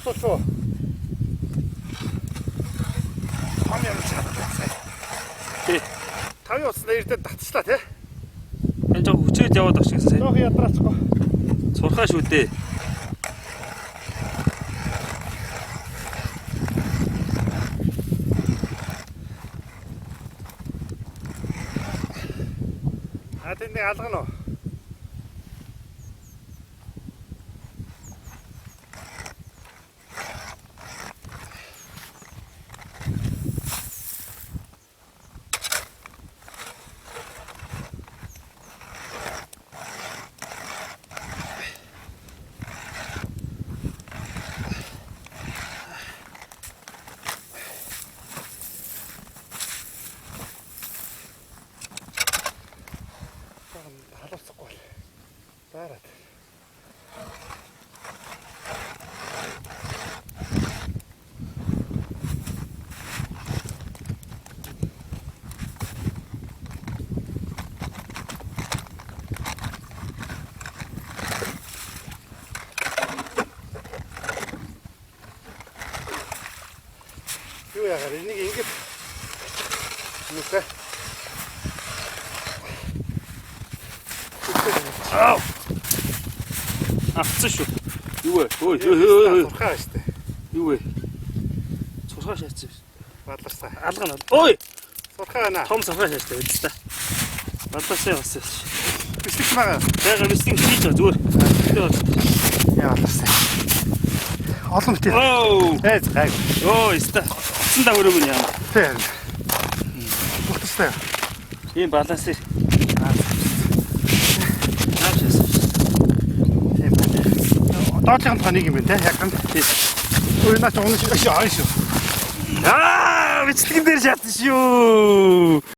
Том сууч. Том юм чаддаг сая. Тий. Тавын утас нэрдээ татчлаа тий. Энэ жоо хүчээд яваад байх шиг сая. Жоох ядраацгүй. Сурхаа шүү дээ. А тэнд нэг алгана уу? Жохон халууцахгүй бол. Заарад. Юу яагаар энийг ингэж нүхэ. Ау. Авцсан шүү. Юу вэ? Ой ой ой. Сурхаа штэ. Юу вэ? Сурхаа шаацсан. Баларсаа. Алгана. Ой! Сурхаа байна. Том сурхаа шаацсан байл та. Баларсаа явсан. Бичлэг байгаа. Бага бичлэг хийж байгаа зүгээр. Яа баларсаа. Олон битээ. Оу! Ээ гайг. Өө, өста. Утсан дагварыг нь яа. Тэ. Утастай. Ийм балансэр. Нааш яасан. Тийм. Доотлын тоо нэг юм байна те. Яг нь. Тий. Ой наач унаж шүү. Ай шүү. Аа, бичлэгэн дээр шатсан шүү.